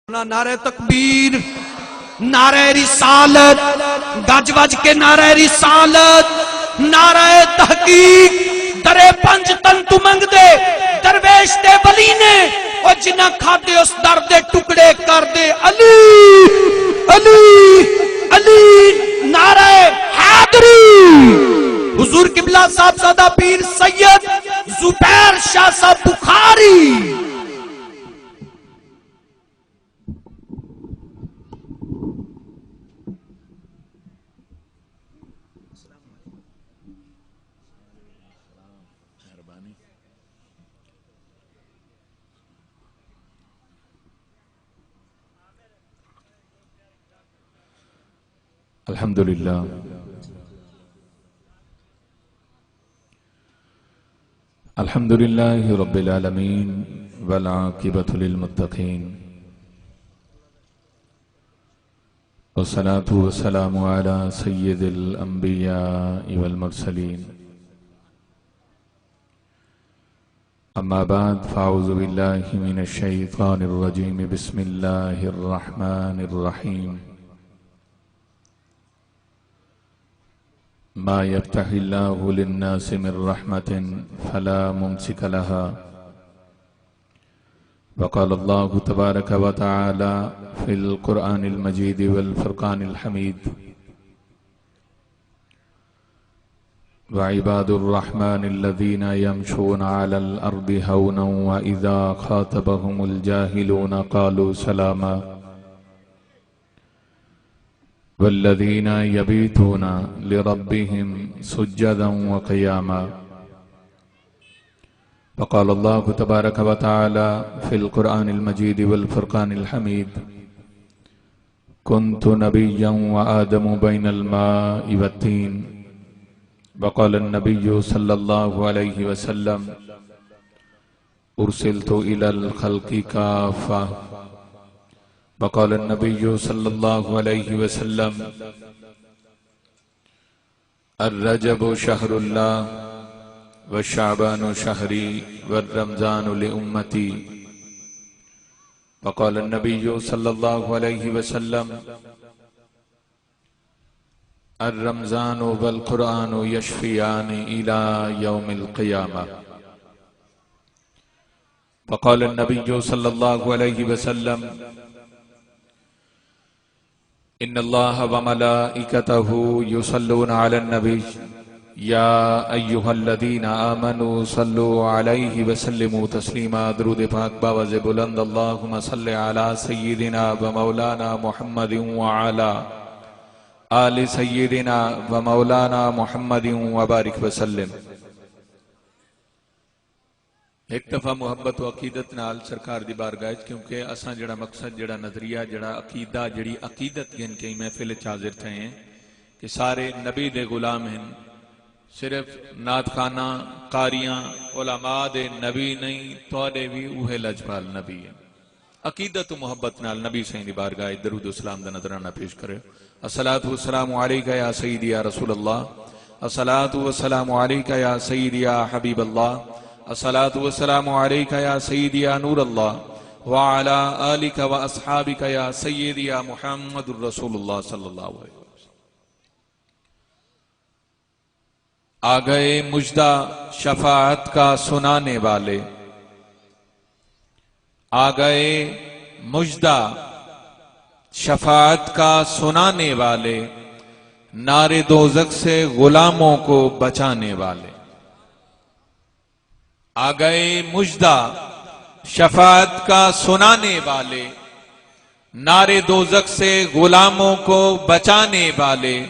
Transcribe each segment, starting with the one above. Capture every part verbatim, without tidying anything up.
نعرہ تکبیر، نعرہ رسالت، گج وج کے نعرہ رسالت، نعرہ تحقیق، درے پنج تن تو منگ دے، درویش دے ولی نے، او جنہ کھادے اس در دے ٹکڑے کر دے، علی، علی، علی، نعرہ حیدری۔ حضور قبلہ صاحب زادہ پیر سید زبیر شاہ صاحب بخاری۔ الحمد لله. الحمد لله رب العالمين، والعاقبة للمتقين، والصلاة والسلام على سيد الأنبياء والمرسلين. أما بعد، فأعوذ بالله من الشيطان الرجيم. بسم الله الرحمن الرحيم. ما يفتح الله للناس من رحمة فلا ممسك لها. وقال الله تبارك وتعالى في القرآن المجيد والفرقان الحميد: وعباد الرحمن الذين يمشون على الأرض هونا وإذا خاطبهم الجاهلون قالوا سلاما. والذين يبيتون لربهم سجدا وقياما. وقال الله تبارك وتعالى في القرآن المجيد والفرقان الحميد: كنت نبيا وآدم بين الماء والطين. وقال النبي صلى الله عليه وسلم: أرسلت إلى الخلق كافة. وقال النبي صلى الله عليه وسلم: الرجب شهر الله، وشعبان شهري، ورمضان لأمتي. وقال النبي صلى الله عليه وسلم: الرمضان والقرآن يشفيان إلى يوم القيامة. وقال النبي صلى الله عليه وسلم: إن الله وملائكته يصلون على النبي، يا أيها الذين آمنوا صلوا عليه وسلموا تسليما. درود پاک بآواز بلند، اللهم صل على سيدنا ومولانا محمد وعلى آل سيدنا ومولانا محمد وبارك وسلم. ہک دفعہ محبت و عقیدت نال سرکار دی بارگاہ اچ، کیونکہ اساں جڑا مقصد، جڑا نظریہ، جڑا عقیدہ، جڑی عقیدت گھن کے محفل اچ حاضر تھئے ہیں کہ سارے نبی دے غلام ہن، صرف نعت خواناں، قاریاں، علماء دے نبی نہیں، تہاڈے وی اوہے لجپال نبی ہیں۔ عقیدت و محبت نال نبی سائیں دی بارگاہ اچ درود و سلام دا نذرانہ پیش کرے۔ الصلاة والسلام عليك يا سيدي يا رسول الله، الصلاة والسلام عليك يا سيدي يا حبيب الله، الصلاة والسلام عليك يا سيدي يا نور الله، وعلى آلك وأصحابك يا سيدي يا محمد رسول الله صلى الله عليه وسلم. آ گئے مژدہ شفاعت کا سنانے والے، آ گئے مژدہ شفاعت کا سنانے والے، نار دوزخ سے غلاموں کو بچانے والے۔ آ گئے مژدہ شفاعت کا سنانے والے، نار دوزخ سے غلاموں کو بچانے والے۔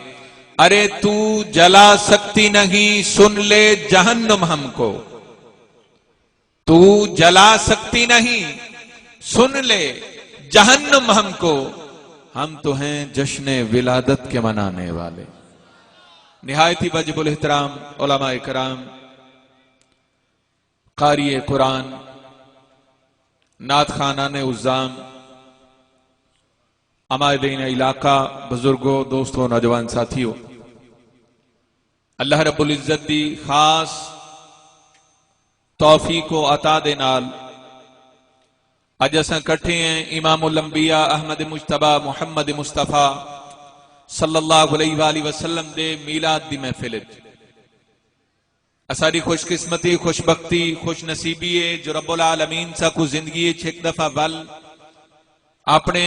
ارے تو جلا سکتی نہیں، سن لے جہنم ہم کو۔ تو جلا سکتی نہیں، سن لے جہنم ہم کو، ہم تو ہیں جشن ولادت کے منانے والے۔ نہایت ہی واجب الاحترام علماء کرام، قاری قرآن، نعت خوانان عظام، عمائدین علاقہ، بزرگوں، دوستوں، نوجوان ساتھیوں، اللہ رب العزت دی خاص توفیق و عطا دے نال اڄ اساں کٹھے ہیں امام الانبیاء احمد مجتبی محمد مصطفی صلی اللہ علیہ وآلہ وسلم دے میلاد دی محفل اچ۔ اساݙی خوش قسمتی، خوش بختی، خوش نصیبی ہے جو رب العالمین ساکوں زندگی اچ ہک دفعہ ول اپݨے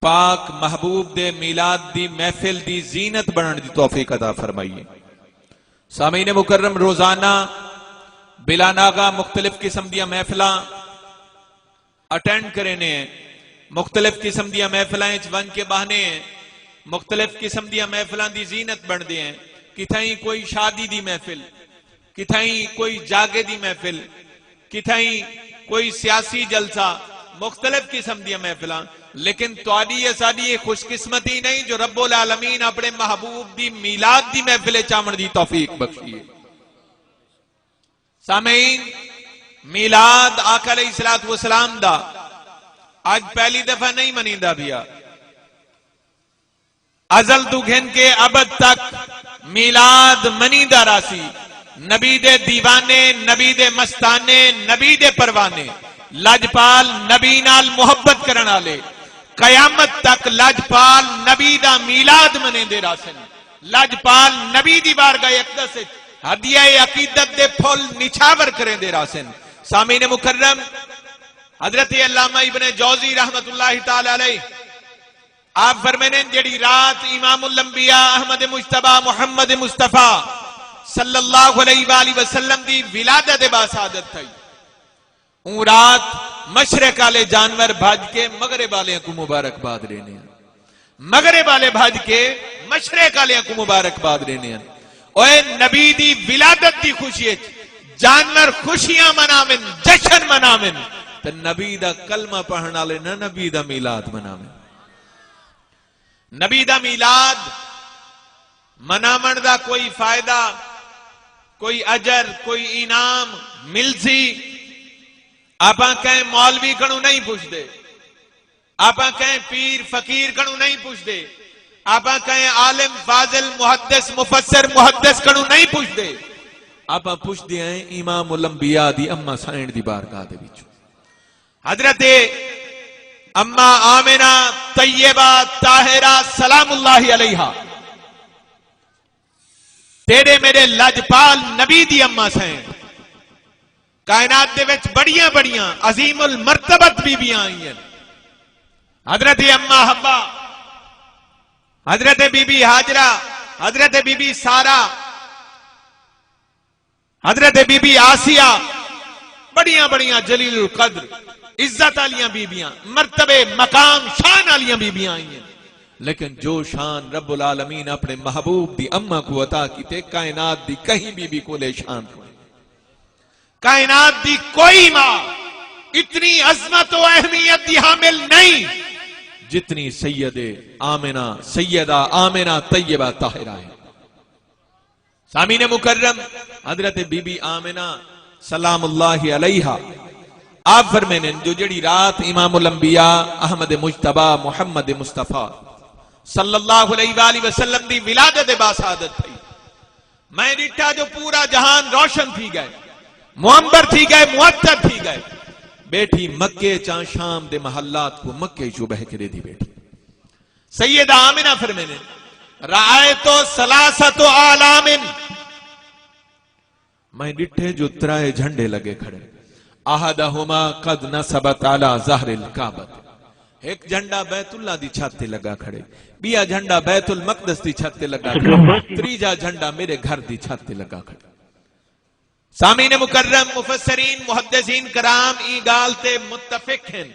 پاک محبوب دے میلاد دی محفل دی زینت بݨݨ دی توفیق عطا فرمائی ہے۔ سامعین مکرم، روزانہ بلا ناغہ مختلف قسم دیاں محفلاں اٹینڈ کرینے ہیں، مختلف قسم دیاں محفلاں اچ ونڄ کے ٻہنے ہیں، مختلف قسم دیاں محفلاں دی زینت بݨدے ہیں۔ کتھائیں کوئی شادی دی محفل، کتھائیں کوئی جاڳے دی محفل، کتھائیں کوئی سیاسی جلسہ، مختلف قسم دیاں محفلاں، لیکن تہاݙی اساݙی اے خوش قسمتی نہیں جو رب العالمین اپݨے محبوب دی میلاد دی محفل اچ آوݨ دی توفیق بخشی ہے۔ سامعین، میلاد آقا علیہ الصلوۃ والسلام دا اڄ پہلی دفعہ نہیں منیندا پیا۔ ازل توں گھن کے ابد تک میلاد منیندا راہسی۔ نبی دے دیوانے، نبی دے مستانے، نبی دے پروانے، لجپال نبی نال محبت کرݨ آلے قیامت تک لجپال نبی دا میلاد منیندے راہسن۔ لجپال نبی دی بارگاہ اقدس اچ ہدیہ عقیدت دے پھل نچھاور کریندے راہسن۔ سامعین مکرم، حضرت علامہ ابن جوزی رحمت اللہ تعالی علیہ آپ فرمیندن، جیڑھی رات امام الانبیاء احمد مجتبی محمد مصطفی صلی اللہ علیہ وآلہ وسلم دی ولادت باسعادت تھئی، اوں رات مشرق آلے جانور بھڄ کے مغرب آلیاں کوں مبارکباد ݙیندے ہن۔ مغرب آلے بھڄ کے مشرق آلیاں کوں مبارکباد ݙیندے ہن۔ اوئے نبی دی ولادت دی خوشی اچ جانور خوشیاں مناون، جشن مناون، تے نبی دا کلمہ پڑھݨ آلے نہ نبی دا میلاد مناون۔ نبی دا میلاد مناوݨ دا کوئی فائدہ، کوئی اجر، کوئی انعام ملسی؟ آپاں کہیں مولوی کنوں نہیں پچھدے، آپاں کہیں پیر فقیر کنوں نہیں پچھدے، آپاں کہیں عالم فاضل محدث مفسر محدث کنوں نہیں پچھدے، آپاں پچھدے ہیں امام الانبیاء دی اماں سائیں دی بارگاہ دے وچوں۔ حضرت اماں آمنہ طیبہ طاہرہ سلام اللہ علیہا، تیݙے میݙے لجپال نبی دی اماں سئیں، کائنات دے وچ بڑیاں بڑیاں عظیم المرتبت بیبیاں آئیاں۔ حضرت اماں حوا، حضرت بی بی ہاجرہ، حضرت بی بی سارہ، حضرت بی بی آسیہ، بڑیاں بڑیاں جلیل القدر، عزت آلیاں بیبیاں، مرتبے، مقام، شان آلیاں بیبیاں آئیاں۔ لیکن جو شان رب العالمین اپݨے محبوب دی اماں کوں عطا کیتے، کائنات دی کہیں بی بی کول اے شان کوئی۔ کائنات دی کوئی ماں اتنی عظمت و اہمیت دی حامل نہیں، جتنی سید آمنہ، سیدہ آمنہ طیبہ طاہرہ ہے۔ سامعین مکرم، حضرت بی بی آمنہ سلام اللہ علیہا آپ فرمیندن جو جیڑھی رات امام الانبیاء احمد مجتبی محمد مصطفی صلی اللہ علیہ وآلہ وسلم دی ولادت باسعادت تھئی، میں ݙٹھا جو پورا جہان روشن تھی ڳئے، معنبر تھی ڳئے، معطر تھی ڳئے۔ ٻیٹھی مکے چاں شام دے محلات کوں مکے چوں ٻہہ کے ݙیہدی ٻیٹھی۔ سیدہ آمنہ فرمیندن، رأیت ثلاثۃ اعلام، میں ݙٹھے جو ترائے جھنڈے لڳے کھڑے، احدہما قد نصبت علی ظہر الکعبۃ، ہک جھنڈا بیت اللہ دی چھت تے لڳا کھڑے، ٻیا جھنڈا بیت المقدس دی چھت تے لڳا کھڑے، تریجھا جھنڈا میݙے گھر دی چھت تے لڳا کھڑے۔ سامعین مکرم، مفسرین، محدثین کرام ایں ڳالھ تے متفق ہن۔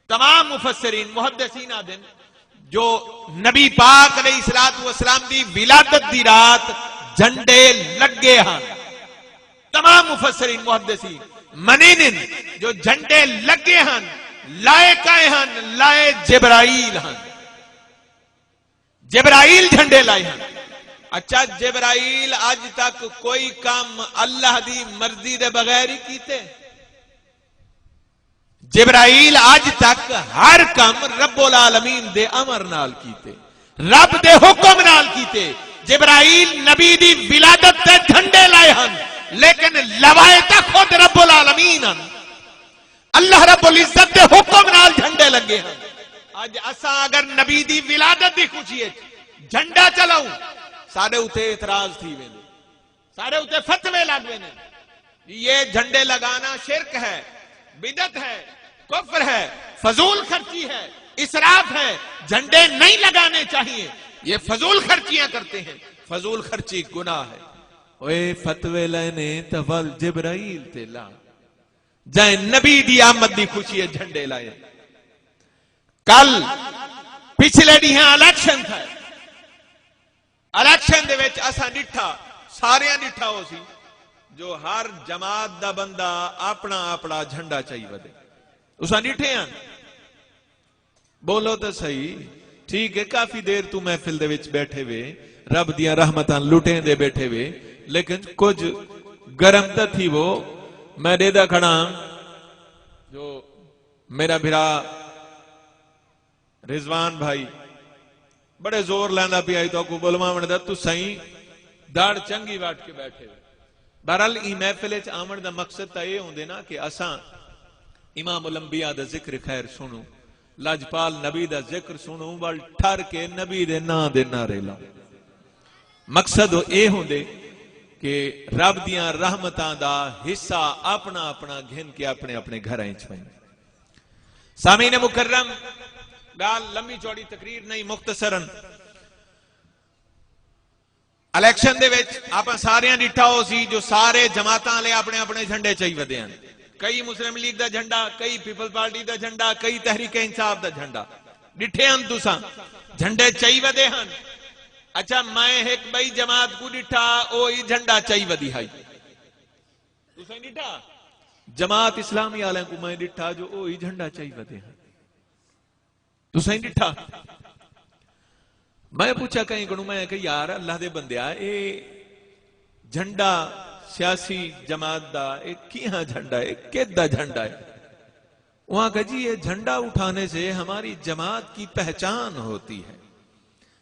تمام مفسرین، محدثین آہدن جو نبی پاک علیہ الصلوۃ والسلام دی ولادت دی رات جھنڈے لڳے ہن۔ تمام مفسرین، محدثین منینن جو جھنڈے لڳے ہن، لائے کائے ہن؟ لائے جبرائیل ہن۔ جبرائیل جھنڈے لائے ہن۔ اچھا، جبرائیل اڄ تک کوئی کم اللہ دی مرضی دے بغیر ہی کیتے؟ جبرائیل اڄ تک ہر کم رب العالمین دے امر نال کیتے، رب دے حکم نال کیتے۔ جبرائیل نبی دی ولادت تے جھنڈے لائے ہن، لیکن لوائے تاں خود رب العالمین ہن۔ اللہ رب العزت دے حکم نال جھنڈے لگے ہیں۔ اج اساں اگر نبی دی ولادت دی خوشی اچ جھنڈا چلاؤں، ساڈے اتے اعتراض تھی ویندے، ساڈے اتے فتوے لگ ویندے۔ یہ جھنڈے لگانا شرک ہے، بدعت ہے، کفر ہے، فضول خرچی ہے، اسراف ہے، جھنڈے نہیں لگانے چاہیے، یہ فضول خرچیاں کرتے ہیں، فضول خرچی گناہ ہے۔ اوئے فتوے لینے تاں ول جبرائیل تے لا، جائیں نبی دی آمد دی خوشی ہے جھنڈے لائے۔ کل پچھلے ڈیہاں الیکشن تھا، الیکشن دے وچ اساں ڈٹھا، ساریاں ڈٹھا ہو سی جو ہر جماعت دا بندہ اپنا اپنا جھنڈا چائی ودے۔ اساں ڈٹھے ہیں؟ بولو تو صحیح۔ ٹھیک ہے، کافی دیر تو محفل دے وچ بیٹھے وے، رب دیاں رحمتاں لٹیں دے بیٹھے وے، لیکن کچھ گرم تاں تھی وہ۔ میں ڈیدا کھڑا ہاں جو میرا بھرا رضوان بھائی بڑے زور لیندا پیا ہئی تہاکوں ٻلواوݨ دا، تساں ہی دڑ چنڳی وٹ کے ٻیٹھے ہو۔ بہرحال، ایں محفل اچ آوݨ دا مقصد تاں اے ہوندے نا کہ اساں امام الانبیاء دا ذکر خیر سݨوں، لجپال نبی دا ذکر سݨوں، ول ٹھر کے نبی دے ناں دے نعرے لاؤں۔ مقصد او اے ہوندے کہ رب دیاں رحمتاں دا حصہ اپݨا اپݨا گھن کے اپݨے اپݨے گھراں اچ ونڄے۔ سامعین مکرم، ڳالھ لمبی چوڑی تقریر نہیں، مختصراً الیکشن دے وچ آپاں ساریاں ݙٹھا ہو سی جو سارے جماعتاں والے اپݨے اپݨے جھنڈے چائی ودے ہن۔ کئی مسلم لیگ دا جھنڈا، کئی پیپلز پارٹی دا جھنڈا، کئی تحریک انصاف دا جھنڈا۔ ݙٹھے ہن تساں، جھنڈے چائی ودے ہن۔ اچھا، میں ہک ٻئی جماعت کوں ݙٹھا، او ای جھنڈا چائی ودی ہئی۔ تساں ݙٹھا؟ جماعت اسلامی آلیاں کوں میں ݙٹھا جو او ای جھنڈا چائی ودے ہن۔ تساں ݙٹھا؟ میں پچھا کہیں کنوں، میں کہ یار، اللہ دے بندیا، اے جھنڈا سیاسی جماعت دا، اے کیہاں جھنڈا ہے، کد دا جھنڈا ہے؟ انہاں کہا، جی، یہ جھنڈا اٹھانے سے ہماری جماعت کی پہچان ہوتی ہے۔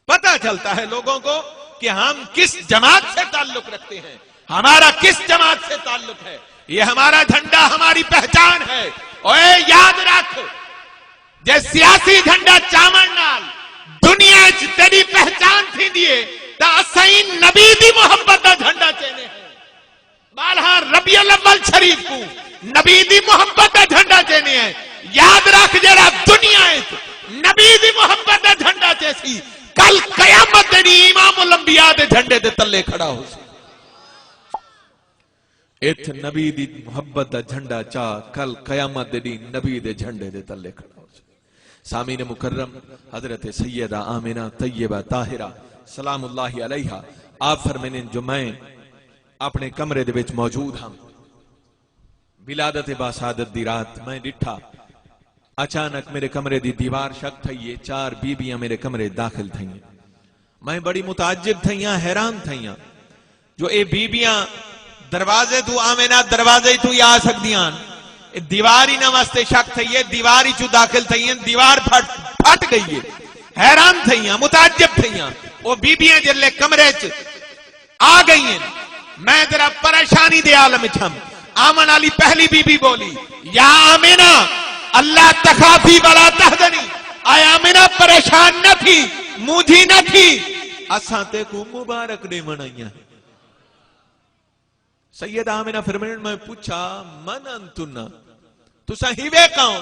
پتہ چلتا ہے لوگوں کو کہ ہم کس جماعت سے تعلق رکھتے ہیں، ہمارا کس جماعت سے تعلق ہے۔ یہ ہمارا جھنڈا ہماری پہچان ہے۔ اوئے یاد رکھ، جے سیاسی جھنڈا چاوݨ نال دنیا اچ تیݙی پہچان تھیندی ہے، تاں اساں نبی دی محبت دا جھنڈا چیندے ہیں۔ ٻارہاں ربیع الاول شریف کوں نبی دی محبت دا جھنڈا چیندے ہیں۔ یاد رکھ، جیڑھا دنیا اچ نبی دی محبت دا جھنڈا چیسی، کل قیامت دے ݙینہہ امام الانبیاء دے جھنڈے دے تلے کھڑا ہوسی۔ اتھ نبی دی محبت دا جھنڈا چا، کل قیامت دے ݙینہہ نبی دے جھنڈے دے تلے کھڑا ہوسی۔ سامعین مکرم، حضرت سیدہ آمنہ طیبہ طاہرہ سلام اللہ علیہا آپ فرمیندن جو میں اپݨے کمرے دے وچ موجود ہم۔ ولادت باسعادت دی رات میں ݙٹھا، اچانک میرے کمرے دی دیوار شک تھئی ہے، چار بیبیاں میرے کمرے داخل تھئیں۔ میں بڑی متعجب تھئیاں، حیران تھئیاں جو اے بیبیاں دروازے توں آویں نہ، دروازے توں ہی آ سڳدیاں ہن۔ اے دیوار انہاں واسطے شک تھئی ہے، دیوار اچوں داخل تھئی ہن، دیوار پھٹ، پھٹ ڳئی ہے۔ حیران تھئیاں، متعجب تھئیاں۔ او بیبیاں جلے کمرے اچ آ ڳئی ہن۔ میں ذرا پریشانی دے عالم اچ ہم۔ آوݨ والی پہلی بی بی ٻولی، یا آمنہ، اللہ تخافی ولا تحزنی، اے آمنہ پریشان نہ تھی، مونجھی نہ تھی، اساں تیکوں مبارک ݙیوݨ آئیاں۔ سیدہ آمنہ فرمیندن، میں پچھا، من انتن؟ تساں ہیوے کون؟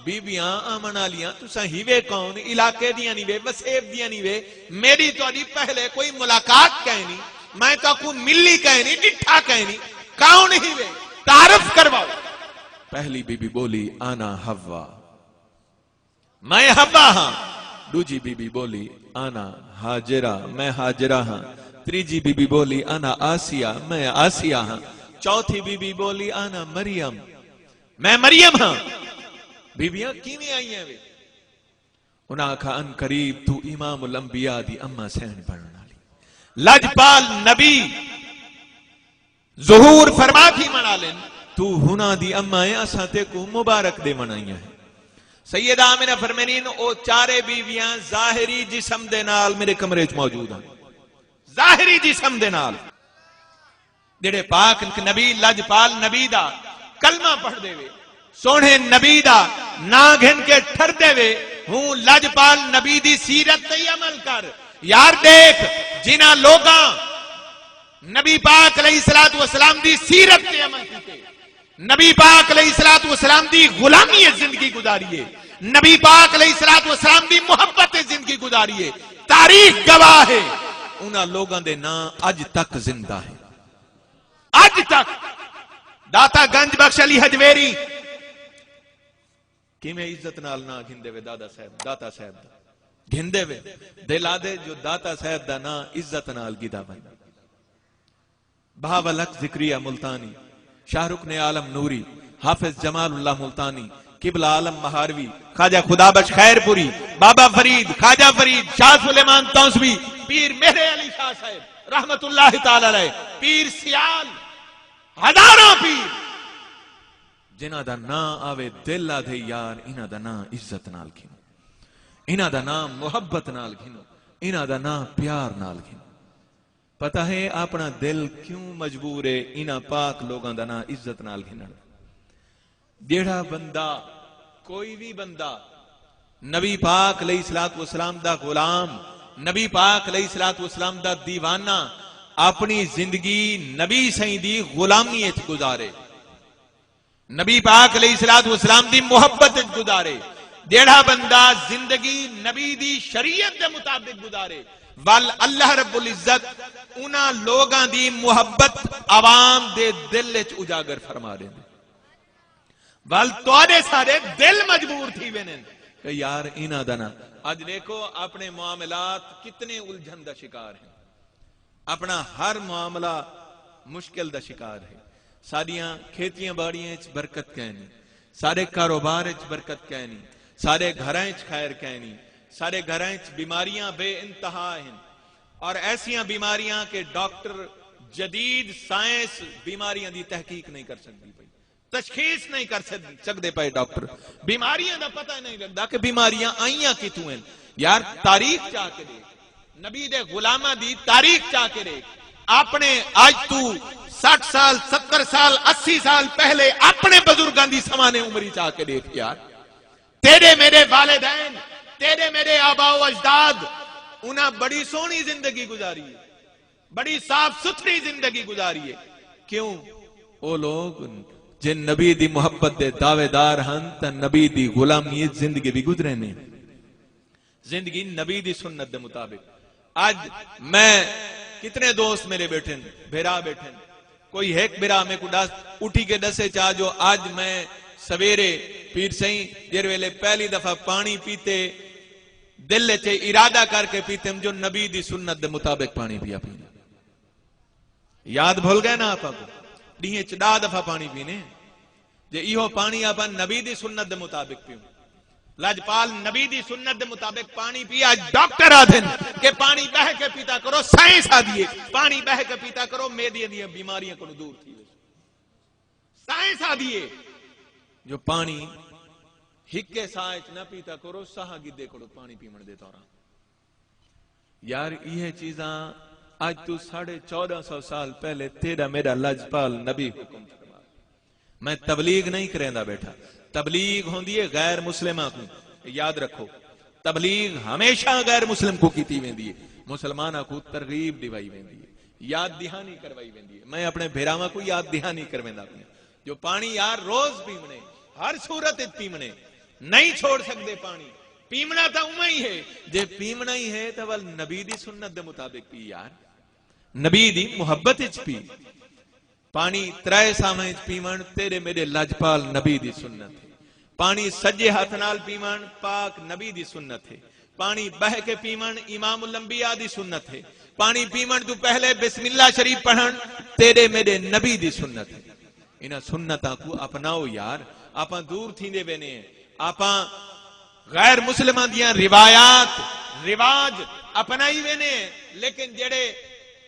بیبیاں آوݨ والیاں، تساں ہیوے کون؟ علاقے دیاں نہیں وے، وسیب دیاں نہیں وے، میݙی تہاݙی پہلے کوئی ملاقات کائنی، میں تہاکوں ملی کائنی، ݙٹھا کائنی، کون ہیوے؟ تعارف کرواؤ۔ پہلی بی بی ٻولی، انا حوا، میں حوا ہاں۔ ݙوجھی بی بی ٻولی، انا ہاجرہ، میں ہاجرہ ہاں۔ تریجھی بی بی ٻولی، انا آسیہ، میں آسیہ ہاں۔ چوتھی بی بی ٻولی، انا مریم، میں مریم ہاں۔ بیبیاں کیویں آئیاں وے؟ انہاں آکھا، ان قریب توں امام الانبیاء دی اماں سئیݨ بݨݨ والی۔ لجپال نبی ظہور فرما تھی منا لین، تو ہناں دی اماں ایں، اساں تیکوں مبارک ݙیوݨ آئیاں ہیں۔ سیدہ آمنہ فرمیندن، او چارے بیویاں ظاہری جسم دے نال میرے کمرے اچ موجود ہن۔ ظاہری جسم دے نال۔ جیڑھے پاک نبی، لجپال نبی دا کلمہ پڑھدے وے، سوہݨے نبی دا ناں گھن کے ٹھردے وے، ہوں لجپال نبی دی سیرت تے عمل کر۔ یار ݙیکھ، جنہاں لوکاں نبی پاک علیہ الصلوۃ والسلام دی سیرت تے عمل کیتے، نبی پاک علیہ الصلوۃ والسلام دی غلامی اچ زندگی گزاری ہے، نبی پاک علیہ الصلوۃ والسلام دی محبت اچ زندگی گزاری ہے، تاریخ گواہ ہے، انہاں لوکاں دے ناں اڄ تک زندہ ہیں۔ اڄ تک داتا گنج بخش علی ہجویری کیویں عزت نال ناں گھندے وے، دادا صاحب، داتا صاحب دا گھندے وے۔ دل آہدے جو داتا صاحب دا ناں عزت نال گھدا ونڄے۔ بہاول حق ذکریہ ملتانی، شاہ رکن عالم نوری، حافظ جمال اللہ ملتانی، قبلہ عالم مہاروی، خواجہ خدا بخش خیر پوری، بابا فرید، خواجہ فرید، شاہ سلیمان تونسوی، پیر مہر علی شاہ صاحب رحمت اللہ تعالی علیہ، پیر سیال، ہزاراں پیر، جنہاں دا ناں آوے، دل آہدے، یار، انہاں دا ناں عزت نال گھنو، انہاں دا ناں محبت نال گھنو، انہاں دا ناں پیار نال گھنو۔ پتہ ہے، اپݨا دل کیوں مجبور ہے انہاں پاک لوکاں دا ناں عزت نال گھنݨ؟ جیڑھا بندہ، کوئی وی بندہ، نبی پاک علیہ الصلوۃ والسلام دا غلام، نبی پاک علیہ الصلوۃ والسلام دا دیوانہ، اپݨی زندگی نبی سئیں دی غلامی اچ گزارے، نبی پاک علیہ الصلوۃ والسلام دی محبت اچ گزارے، جیڑھا بندہ زندگی نبی دی شریعت دے مطابق گزارے، ول اللہ رب العزت انہاں لوکاں دی محبت عوام دے دل اچ اجاگر فرما ݙیندے۔ ول تہاݙے سارے دل مجبور تھی ویندن کہ یار، انہاں دا ناں۔ اڄ ݙیکھو، اپݨے معاملات کتنے الجھن دا شکار ہیں، اپݨا ہر معاملہ مشکل دا شکار ہے۔ ساݙیاں کھیتیاں باڑیاں اچ برکت کائنی، ساݙے کاروبار اچ برکت کائنی، ساݙے گھراں اچ خیر کائنی، ساݙے گھراں اچ بیماریاں بے انتہا ہن، اور ایسیاں بیماریاں کہ ڈاکٹر جدید سائنس بیماریاں دی تحقیق نہیں کر سڳدی پئی، تشخیص نہیں کر سڳ-، سڳدے پئے ڈاکٹر۔ بیماریاں دا پتہ نہیں لڳدا کہ بیماریاں آئیاں کتھوں ہن۔ یار، تاریخ چا کے ݙیکھ، نبی دے غلاماں دی تاریخ چا کے ݙیکھ۔ اپݨے اڄ توں سٹھ سال، ستر سال، اسی سال پہلے اپݨے بزرگاں دی سوانح عمری چا کے ݙیکھ یار۔ تیݙے میݙے والدین، تیݙے میݙے آبا و اجداد، انہاں بڑی سوہݨی زندگی گزاری ہے، بڑی صاف ستھری زندگی گزاری ہے۔ کیوں؟ او لوگ جن نبی دی محبت دے دعوے دار ہن، تاں نبی دی غلامی اچ زندگی وی گزرے نے۔ زندگی نبی دی سنت دے مطابق۔ اڄ میں، کتنے دوست میرے ٻیٹھن، بھرا ٻیٹھن، کوئی ہک بھرا میکوں ݙس، اٹھی کے ݙسے چا جو اڄ میں سویرے، پیر سئیں، جیڑھے ویلے پہلی دفعہ پاݨی پیتے، دل اچ ارادہ کر کے پیتم جو نبی دی سنت دے مطابق پاݨی پیا پینا۔ یاد بھل ڳئے نا آپاں کوں؟ ݙینہہ اچ ݙاہ دفعہ پاݨی پینے۔ جے ایہو پاݨی آپاں نبی دی سنت دے مطابق پیوں، لجپال نبی دی سنت دے مطابق پاݨی پیا۔ ڈاکٹر آہدن کہ پاݨی ٻہہ کے پیتا کرو، سائنس آہدی ہے پاݨی ٻہہ کے پیتا کرو، معدے دیاں بیماریاں کولوں دور تھی ویسو۔ سائنس آہدی ہے جو پاݨی ہکے ساہ اچ نہ پیتا کرو، ساہ گدے کولوں پاݨی پیوݨ دے دوران۔ یار، ایہے چیزاں اڄ توں ساڑھے چودہ سو سال پہلے تیݙا میݙا لجپال نبی حکم فرمایا۔ میں تبلیغ نہیں کریندا ٻیٹھا، تبلیغ ہوندی ہے غیر مسلماں کوں، یاد رکھو، تبلیغ ہمیشہ غیر مسلم کوں کیتی ویندی ہے، مسلماناں کوں ترغیب ݙیوائی ویندی ہے، یاد دہانی کروائی ویندی ہے۔ میں اپݨے بھراواں کوں یاد دہانی کرویندا پیاں۔ جو پاݨی یار روز پیوݨے، ہر صورت اچ پیوݨے، نہیں چھوڑ سڳدے پاݨی۔ پیوݨا تاں اونویں ہی ہے، جے پیوݨا ہی ہے تاں ول نبی دی سنت دے مطابق پی یار، نبی دی محبت اچ پی۔ پاݨی ترائے ساواں اچ پیوݨ تیݙے میݙے لجپال نبی دی سنت ہے۔ پاݨی سڄے ہتھ نال پیوݨ پاک نبی دی سنت ہے۔ پاݨی ٻہہ کے پیوݨ امام الانبیاء دی سنت ہے۔ پاݨی پیوݨ توں پہلے بسم اللہ شریف پڑھݨ تیݙے میݙے نبی دی سنت ہے۔ انہاں سنتاں کوں اپناؤ یار، آپاں دور تھیندے وینے ہیں۔ آپاں غیر مسلماں دیاں روایات، رواج اپنائی وینے ہیں، لیکن جڑے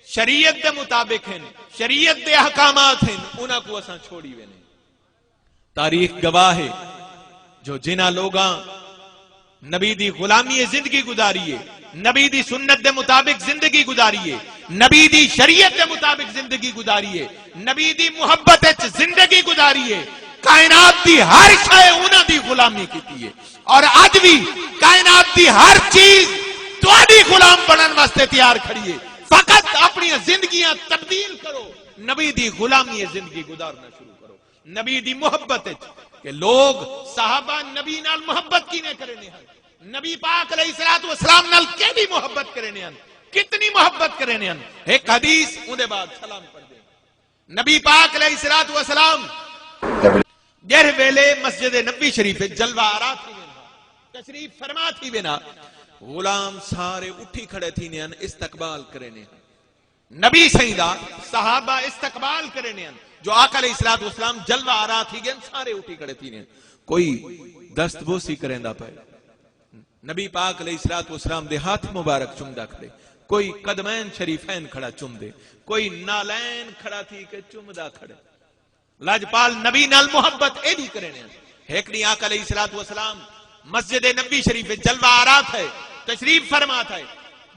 شریعت دے مطابق ہیں، شریعت دے احکامات ہیں، انہاں کوں اساں چھوڑی وینے ہیں۔ تاریخ گواہ ہے جو جنہاں لوگاں نبی دی غلامی زندگی گزاری ہے، نبی دی سنت دے مطابق زندگی گزاری ہے، نبی دی شریعت دے مطابق زندگی گزاری ہے، نبی دی محبت اچ زندگی گزاری ہے، کائنات دی ہر شے انہاں دی غلامی کیتی ہے، اور اج بھی کائنات دی ہر چیز تہاڈی غلام بنن واسطے تیار کھڑی ہے۔ فقط اپنی زندگیاں تبدیل کرو، نبی دی غلامی زندگی گزارنا شروع کرو۔ نبی دی محبت اچ کہ لوگ، صحابہ نبی نال محبت کیویں کریندے ہن، نبی پاک علیہ الصلوۃ والسلام نال کیڑی محبت کریندے ہن، کتنی محبت کریندے ہن۔ ہک حدیث، اوندے بعد سلام پڑھدے۔ نبی پاک علیہ الصلوۃ والسلام جہڑے ویلے مسجد نبوی شریف وچ جلوہ آرا تھی وینا، تشریف فرما تھی وینا، غلام سارے اٹھی کھڑے تھیندے ہن، استقبال کریندے ہن۔ نبی سائیں دا صحابہ استقبال کریندے ہن۔ جو آقا علیہ الصلوۃ والسلام جلوہ آرا تھی ڳئن، سارے اٹھی کھڑے تھیندے ہن۔ کوئی دست بوسی کریندا پئے، نبی پاک علیہ الصلوۃ والسلام دے ہتھ مبارک چمدا کھڑے، کوئی قدمین شریفین کھڑا چمدے، کوئی نعلین کھڑا تھی کے چمدا کھڑے۔ لجپال نبی نال محبت ایݙی کریندے ہن۔ ہک ݙینہہ آقا علیہ الصلوۃ والسلام مسجد نبوی شریف وچ جلوہ آرا تھئے، تشریف فرما تھئے،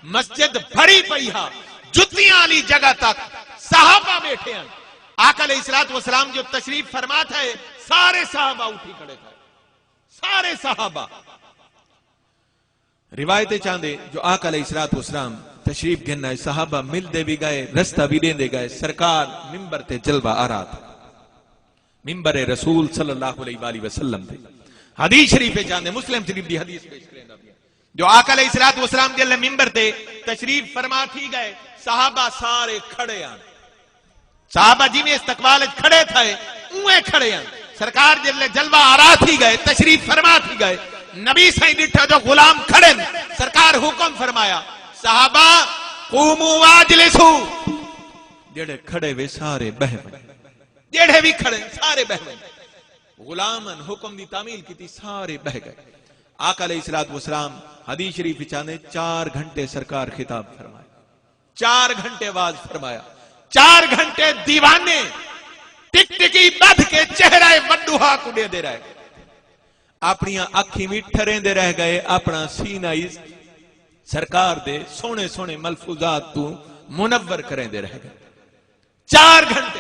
مسجد بھری پئی ہا، جتیاں والی جگہ تک صحابہ ٻیٹھے ہن۔ آقا علیہ الصلوۃ والسلام جو تشریف فرما تھئے، سارے صحابہ اٹھی کھڑے تھئے، سارے صحابہ۔ روایت اچ آندے جو آقا علیہ الصلوۃ والسلام تشریف گھن آئے، صحابہ ملدے وی ڳئے، رستہ وی ݙیندے ڳئے، سرکار ممبر تے جلوہ آرا تھئے، ممبر رسول صلی اللہ علیہ وآلہ وسلم تے۔ حدیث شریف اچ آندے، مسلم شریف دی حدیث پیش کریندا پیا، جو آقا علیہ الصلوۃ والسلام جلے ممبر تے تشریف فرما تھی ڳئے، صحابہ سارے کھڑے ہن۔ صحابہ جیویں استقبال اچ کھڑے تھئے، اونویں کھڑے ہن۔ سرکار جلے جلوہ آرا تھی ڳئے، تشریف فرما تھی ڳئے، نبی سائیں ݙٹھا جو غلام کھڑے ہن، سرکار حکم فرمایا، صحابہ، قوموا واجلسوا، جیڑھے کھڑے وے سارے ٻہہ ونڄ، جیڑھے وی کھڑے ہن سارے ٻہہ ونڄ۔ غلاماں حکم دی تعمیل کیتی، سارے ٻہہ ڳئے۔ آقا علیہ الصلوۃ والسلام حدیث شریف وچ آندے، چار گھنٹے سرکار خطاب فرمایا۔ چار گھنٹے وعظ فرمایا، چار گھنٹے دیوانے ٹک ٹکی ٻدھ کے چہرہ وݙوہا کوں ݙیندے رہ ڳئے۔ اپݨیاں اکھیں وی ٹھریندے رہ ڳئے، اپݨا سینہ ہی سرکار دے سوہݨے سوہݨے ملفوظات توں منور کریندے رہ ڳئے۔ چار گھنٹے،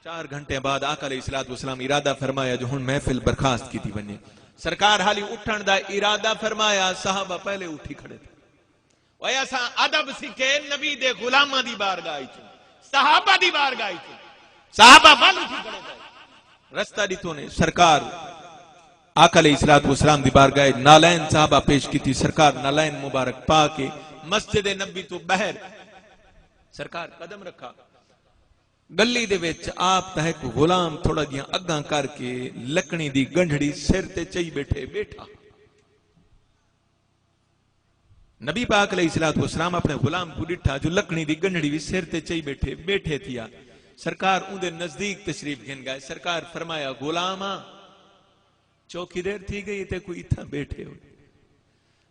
چار گھنٹے بعد آقا علیہ الصلوۃ والسلام ارادہ فرمایا جو ہݨ محفل برخاست کیتی ونڄے۔ سرکار حالی اٹھݨ دا ارادہ فرمایا، صحابہ پہلے اٹھی کھڑے تھے۔ اوئے اساں ادب سکھے نبی دے غلاماں دی بارگاہ اچوں، صحابہ دی بارگاہ اچوں۔ صحابہ ول اٹھی کھڑے تھے۔ رستہ ݙتو نے سرکار آقا علیہ الصلوۃ والسلام دی بارگاہ، نعلین صحابہ پیش کیتی، سرکار نعلین مبارک پا کے مسجد نبوی توں ٻاہر سرکار قدم رکھا۔ ڳلی دے وچ آپ دا ہک غلام تھوڑا جیہاں اڳاں کر کے لکڑی دی ڳنڈھڑی سر تے چئی ٻیٹھے، ٻیٹھا۔ نبی پاک علیہ الصلوۃ والسلام اپݨے غلام کوں ݙٹھا جو لکڑی دی ڳنڈھڑی وی سر تے چئی ٻیٹھے، ٻیٹھے تھیا۔ سرکار اوندے نزدیک تشریف گھن ڳئے۔ سرکار فرمایا، غلام آ، چوکھی دیر تھی ڳئی تیکوں اتھاں ٻیٹھے ہوئے۔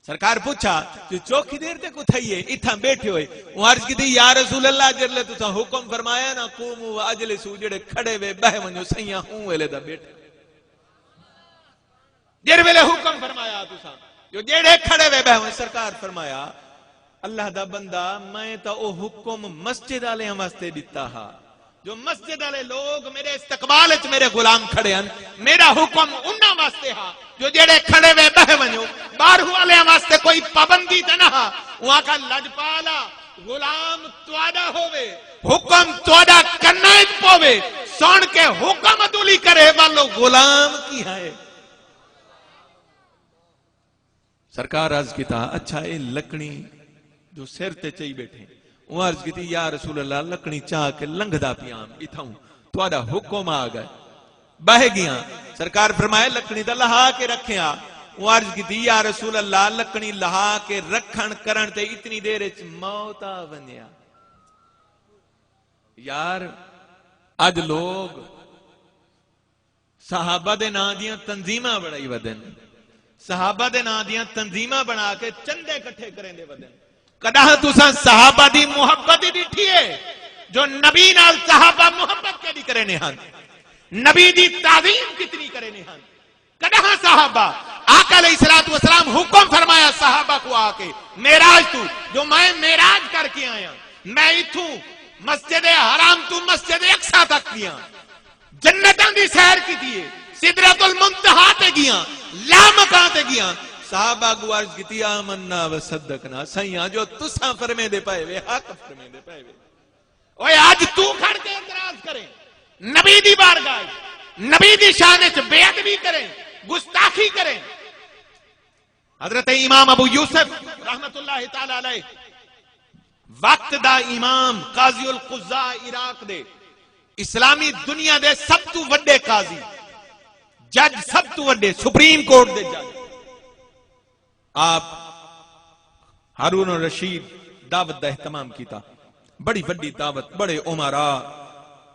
سرکار پچھا جو چوکھی دیر تیکوں تھئی ہے اتھاں ٻیٹھے ہوئے؟ اوں عرض کیتی، یا رسول اللہ، جیڑھلے تساں حکم فرمایا نا، قوموا واجلسوا، جیڑھے کھڑے وے ٻہہ ونڄو سئیاں، اوں ویلے دا ٻیٹھے۔ جیڑھے ویلے حکم فرمایا تساں جو جیڑھے کھڑے وے ٻہہ ونڄ، سرکار فرمایا، اللہ دا بندہ، میں تاں او حکم مسجد آلیاں واسطے ݙتا ہا جو مسجد آلے لوگ میرے استقبال اچ میرے غلام کھڑے ہن، میرا حکم انہاں واسطے ہا جو جیڑھے کھڑے وے ٻہہ ونڄو، ٻاہروں آلیاں واسطے کوئی پابندی تے نہ ہا۔ اوں آکھا، لجپالا، غلام تہاݙا ہووے، حکم تہاݙا کناں اچ پووے، سݨ کے حکم عدولی کرے، ولو غلام کیہاں ہے؟ سرکار عرض کیتا، اچھا، اے لکڑی جو سر تے چئی ٻیٹھے؟ اوں عرض کیتی، یا رسول اللہ، لکڑی چا کے لنگھدا پیاں اتھاؤں، تہاݙا حکم آ ڳئے، ٻہہ ڳیاں۔ سرکار فرمائے، لکڑی دا لہا کے رکھیا۔ اوں عرض کیتی، یا رسول اللہ، لکڑی لہا کے رکھݨ کرݨ تے اتنی دیر اچ موت آ ونڄیا۔ یار، اڄ لوگ صحابہ دے ناں دیاں تنظیماں بݨائی ودن، صحابہ دے ناں دیاں تنظیماں بݨا کے چندے کٹھے کریندے ودن۔ کݙاں تساں صحابہ دی محبت ہی ݙٹھی ہے جو نبی نال صحابہ محبت کیݙی کریندے ہن، نبی دی تعظیم کتنی کریندے ہن؟ کݙاں صحابہ، آقا علیہ الصلوۃ والسلام حکم فرمایا صحابہ کو آ کے معراج تو، جو میں معراج کر کے آیا، میں اتھوں مسجد حرام تو مسجد اقصی تک ڳیا۔ جنتاں دی سیر کیتی ہے، سدرۃ المنتہا تے گیاں، لامکاں تے گیاں۔ صحابہ کو عرض کیتی، آمنا و صدقنا، سائیاں جو تساں فرمیندے پئے وے، حق فرمیندے پئے وے۔ اوئے اج تو کھڑ کے اعتراض کریں، نبی دی بارگاہ، نبی دی شان وچ بے ادبی کریں، گستاخی کریں۔ حضرت امام ابو یوسف رحمت اللہ تعالی علیہ، وقت دا امام، قاضی القضاء عراق دے، اسلامی دنیا دے سب تو وڈے قاضی، جج، سب تو وڈے سپریم کورٹ دے جج، آپ ہارون الرشید دعوت دا اہتمام کیتا۔ بڑی وڈی دعوت، بڑے امراء،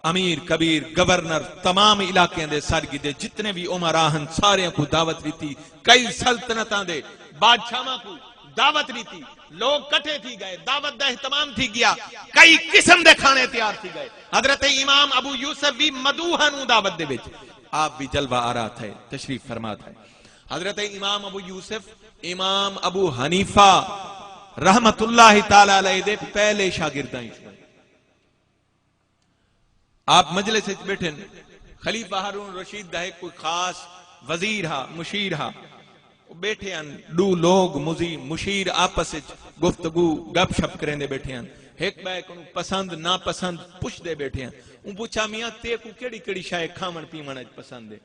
امیر کبیر، گورنر، تمام علاقیاں دے سر گدے، جتنے بھی امراء ہن، ساریاں کو دعوت ڈتی۔ کئی سلطنتاں دے بادشاہاں کو دعوت ڈتی۔ لوگ کٹھے تھی گئے، دعوت دا اہتمام تھی گیا، کئی قسم دے کھانے تیار تھی گئے۔ حضرت امام ابو یوسف بھی مدعو ہن اوں دعوت دے وچ، آپ بھی جلوہ آرا تھے، تشریف فرما تھے۔ حضرت امام ابو یوسف، امام ابو حنیفہ رحمت اللہ تعالی علیہ دے پہلے شاگرداں وچ ہن۔ آپ مجلس وچ بیٹھن، خلیفہ ہارون رشید دا ہک کوئی خاص وزیر ہا، مشیر ہا۔ او بیٹھے ہن، ݙو لوگ مزی-، مشیر آپس وچ گفتگو، گپ شپ کریندے بیٹھے ہن۔ ہک ٻئے کنوں پسند ناپسند پچھدے بیٹھے ہن۔ اوں پچھا، میاں، تیکوں کیڑھی کیڑھی شے کھاوݨ پیوݨ وچ پسند ہے؟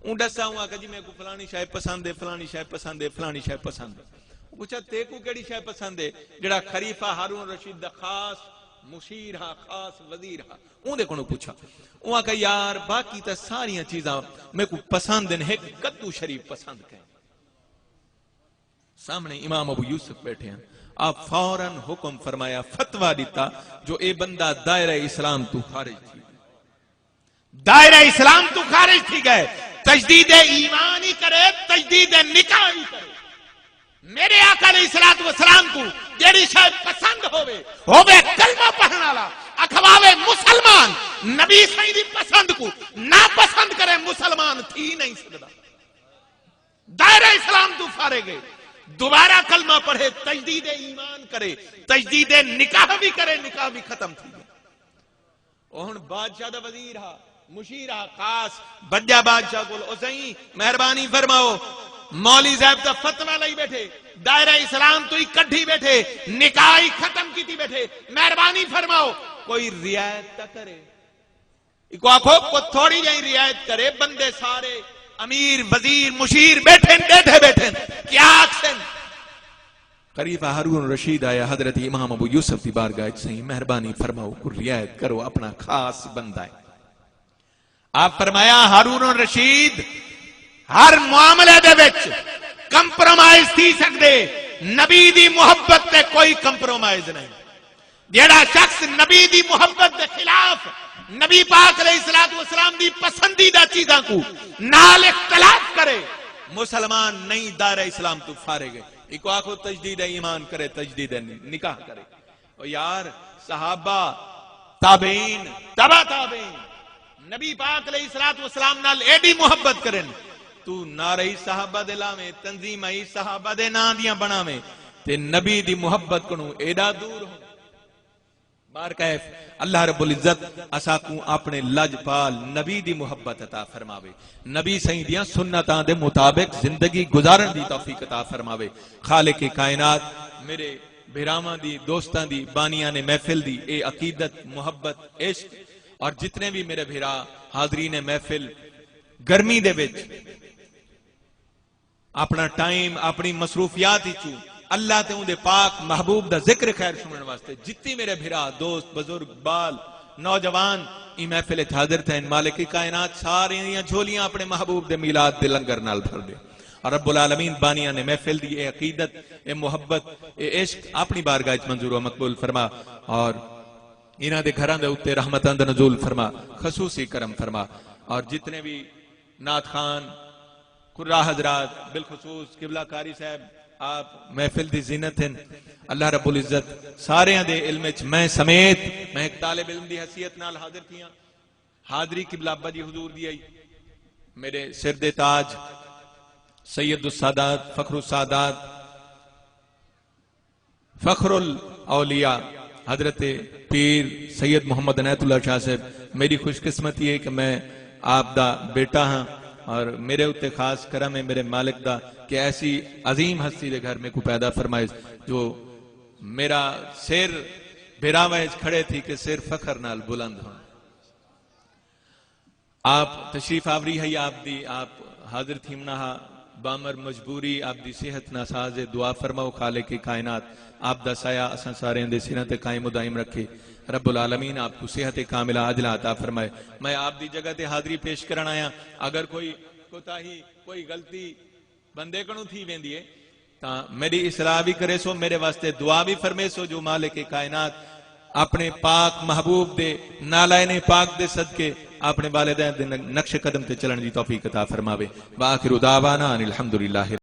اوں ݙسا، اوں آکھیا، جی، میکوں فلانی شے پسند ہے، فلانی شے پسند ہے، فلانی شے پسند ہے۔ اوں پچھا، تیکوں کیڑھی شے پسند ہے؟ جیڑھا خلیفہ ہارون رشید دا خاص مشیر ہا، خاص وزیر ہا، اوندے کولوں پچھا۔ اوں آکھیا، یار، باقی تاں ساریاں چیزاں میکوں پسند ہن، ہک کدو شریف پسند کائنی۔ سامݨے امام ابو یوسف بیٹھے ہن، آپ فوراً حکم فرمایا، فتویٰ ݙتا جو اے بندہ دائرہ اسلام توں خارج تھی ڳئے۔ دائرہ اسلام توں خارج تھی ڳئے۔ تجدید ایمان ہی کرے، تجدید نکاح ہی کرے۔ میرے آقا علیہ الصلوۃ والسلام کوں جیڑھی شے پسند ہووے، ہووے کلمہ پڑھݨ والا، اکھواوے مسلمان، نبی سائیں دی پسند کوں ناپسند کرے، مسلمان تھی نہیں سڳدا۔ دائرہ اسلام توں فارغ ہے۔ دوبارہ کلمہ پڑھے، تجدید ایمان کرے، تجدید نکاح بھی کرے، نکاح بھی ختم تھی ڳیا۔ او ہݨ بادشاہ دا وزیر ہا، مشیر ہا خاص، بھڄا بادشاہ کول، او سئیں، مہربانی فرماؤ، مولوی صاحب دا فتویٰ لئی بیٹھے، دائرہ اسلام توں ہی کڈھی بیٹھے، نکاح ہی ختم کیتی بیٹھے، مہربانی فرماؤ، کوئی رعایت تاں کرے۔ ایکوں آکھو، کوئی تھوڑی جہی رعایت کرے، بندے سارے، امیر، وزیر، مشیر بیٹھن، ݙیدھے بیٹھن، کیا آکھسن؟ خلیفہ ہارون رشید آیا حضرت امام ابو یوسف دی بارگاہ وچ، سئیں، مہربانی فرماؤ، کوئی رعایت کرو، اپݨا خاص بندہ ہے۔ آپ فرمایا، ہارون رشید، ہر معاملے دے وچ کمپرومائز تھی سڳدے، نبی دی محبت تے کوئی کمپرومائز نہیں۔ جیڑھا شخص نبی دی محبت دے خلاف، نبی پاک علیہ الصلوۃ والسلام دی پسندیدہ چیزاں کوں نال اختلاف کرے، مسلمان نہیں، دائرہ اسلام توں فارغ ہے۔ ایکوں آکھو تجدید ایمان کرے، تجدید نکاح کرے۔ او یار، صحابہ، تابعین، تبع تابعین، نبی پاک علیہ الصلوۃ والسلام نال ایݙی محبت کرن، توں نعرہ ہی صحابہ دے لاویں، تنظیماں ہی صحابہ دے ناں دیاں بݨاویں، تے نبی دی محبت کنوں ایݙا دور ہوں۔ بہرکیف، اللہ رب العزت اساکوں اپݨے لجپال نبی دی محبت عطا فرماوے، نبی سئیں دیاں سنتاں دے مطابق زندگی گزارݨ دی توفیق عطا فرماوے۔ خالق کائنات میرے بھراواں دی، دوستاں دی، بانیان محفل دی اے عقیدت، محبت، عشق، اور جتنے بھی میرے بھرا حاضرین محفل گرمی دے وچ اپݨا ٹائم، اپݨی مصروفیات وچوں اللہ تے اوندے پاک محبوب دا ذکر خیر سݨݨ واسطے جتنی میرے بھرا، دوست، بزرگ، ٻال، نوجوان ایں محفل وچ حاضر تھئن، مالک کائنات سارے دیاں جھولیاں اپݨے محبوب دے میلاد دے لنگر نال بھر ݙے۔ اور رب العالمین بانیان محفل دی اے عقیدت، اے محبت، اے عشق اپݨی بارگاہ وچ منظور و مقبول فرما، اور انہاں دے گھراں دے اُتے رحمتاں دا نزول فرما، خصوصی کرم فرما۔ اور جتنے بھی نعت خوان، قراء حضرات، بالخصوص قبلہ قاری صاحب، آپ محفل دی زینت ہن۔ اللہ رب العزت ساریاں دے علم وچ، میں سمیت، میں ایک طالب علم دی حیثیت نال حاضر تھیاں، حاضری قبلہ ابا جی حضور دی آئی، میرے سر دے تاج، سید السادات، فخر السادات، فخر الاولیاء حضرت پیر سید محمد عنایت اللہ شاہ صاحب، میری خوش قسمتی ہے کہ میں آپ دا بیٹا ہاں، اور میرے اتے خاص کرم ہے میرے مالک دا کہ ایسی عظیم ہستی دے گھر میکوں پیدا فرمائے جو میرا سر بھراواں اچ کھڑے تھی کہ سر فخر نال بلند ہن۔ آپ تشریف آوری ہئی، آپ دی، آپ حاضر تھیونا ہا، بامر مجبوری، آپ دی صحت ناساز ہے، دعا فرماؤ خالق کائنات آپ دا سایہ اساں سارے دے سراں تے قائم و دائم رکھے۔ رب العالمین آپ کو صحت کاملہ عاجلہ عطا فرمائے۔ میں آپ دی جگہ تے حاضری پیش کرن آیا، اگر کوئی کوتاہی، کوئی غلطی بندے کنوں تھی ویندی ہے تاں میری اصلاح بھی کریسو، میرے واسطے دعا بھی فرمیسو جو مالک کائنات اپنے پاک محبوب دے نالائن پاک دے صدقے اپنے والدین دے نقش قدم تے چلن دی توفیق عطا فرماوے۔ وآخر دعوانا ان الحمدللہ۔